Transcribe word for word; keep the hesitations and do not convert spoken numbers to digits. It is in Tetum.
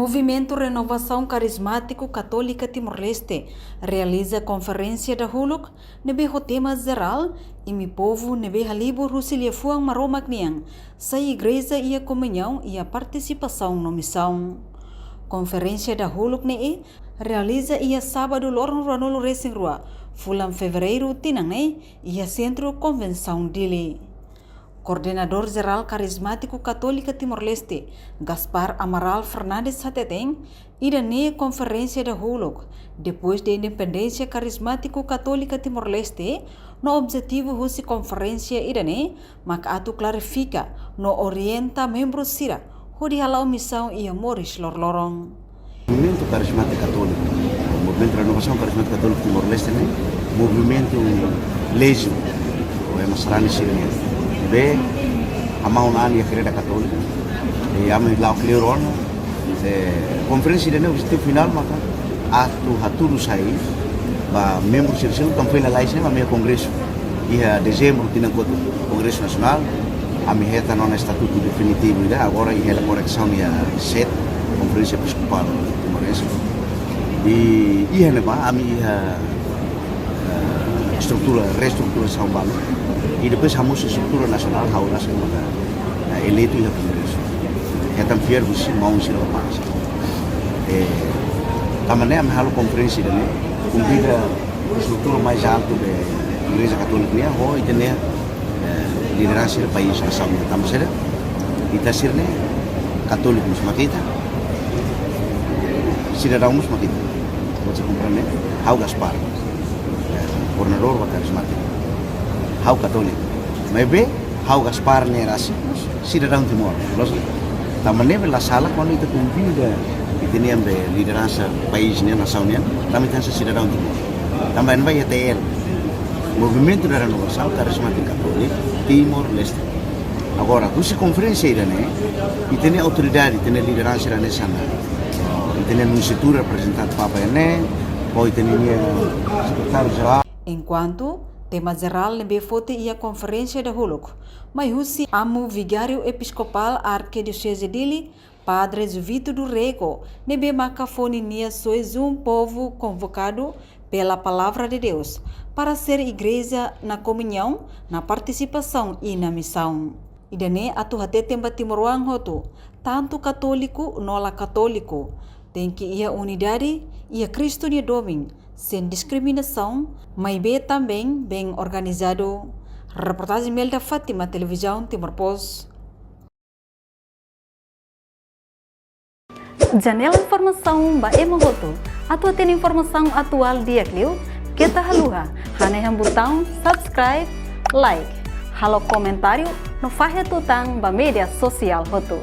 Movimentu Renovasaun Karizmátiku Katólika Timor-Leste realiza konferénsia dahuluk ne'ebé ho tema jerál, Imi Povu ne'ebé Halibur husi Liafuan Maromak Nian, sai Igreja iha Komuñaun iha Partisipasaun no Misaun. Konferénsia dahuluk ne'e realiza iha sábadu loron ruanulu-resin-rua fulan Fevereiru tinan ne'e, iha Sentru Konvensaun Dili. Koordenadór Jerál Karizmátiku Katólika Timor-Leste, Gaspar Amaral Fernandes hateten, ida-ne'e konferénsia dahuluk depois de independénsia Karizmátiku Katólika Timor-Leste, no objetivu husi konferénsia ida-ne'e mak atu klarifika no orienta membru sira hodi hala'o misaun iha moris loroloron. Movimentu Karizmátiku Katólika, Movimentu Renovasaun Karizmátiku Katólika Timor-Leste ne'e movimentu leju, ou ema sarani sira-nian, ne'ebé hamahon an iha kreda katólika. I ami la'o kleur ona, eh, konferénsia ida-ne'e objetivu finál maka atu hatudu sai ba membru sira seluk tan fila lai sira ba ami iha kongresu. Iha dezembru tinan kotuk, Kongresu Nasionál, ami hetan ona estatutu definitivu ida, agora iha hela koresaun iha set, Konferénsia Episkopál Timorense. I iha ne'ebá, ami iha, eh, estrutura, reestruturasaun balu. I depois hamosu estrutura nasionál, ha'u rasik maka, eh, eleitu iha Kongresu. Hetan fiar husi maun sira ba pasa. Eh, tanba ne'e ami halo konferénsia ida-ne'e, konvida estrutura mais altu de Igreja Katólika nian, ho ita-nia, eh, lideransa país nasaun nian. Tanba saida, ita sira-ne'e katóliku mós mak ita, sidadaun mós mak ita. Você compreende? Ha'u Gaspar, eh, koordenadór ba karizmátiku. Ha'u katóliku. Maibé, ha'u Gaspar ne'e rasik mós sidadaun Timor. Loos? Tanba ne'ebé la sala kuandu ita konvida ita-nia be lideransa país nian, nasaun nian, tanba ita hanesan sidadaun Timor. Tanba ne'ebé iha T R, Movimentu de Renovasaun Karizmátiku Katólika Timor-Leste. Agora, husi konferénsia ida-ne'e, ita-nia autoridade, ita-nia lideransa ida-ne'e hanesan, ita-nia nunciatura reprezentante Papa ne'e, ou ita-nia sekretáriu jerál. Enkuantu tema jerál ne'ebé foti iha konferénsia dahuluk mai husi Amu Vigáriu Episkopál Arkidioseze Dili, Padre Juvito do Rego, ne'ebé maka fó ninia soe jun povu konvokadu pela Palavra de Deus para ser igreja na komuñaun, na partisipasaun i na misaun. Ida-ne'e atu hateten ba timoroan hotu, tantu katóliku no la katóliku, tenke iha unidade, iha Kristu nia domin, sein diskriminasaun, maibé também bem organizado. Reportajen Melda Fátima, Televizaun Timor Post. Janela informasaun ba ema hotu. Atu hatene informasaun atuál di'ak liu, keta haluha hanehan butaun subscribe, like, halo komentáriu, no fahe tutan ba média sosiál hotu.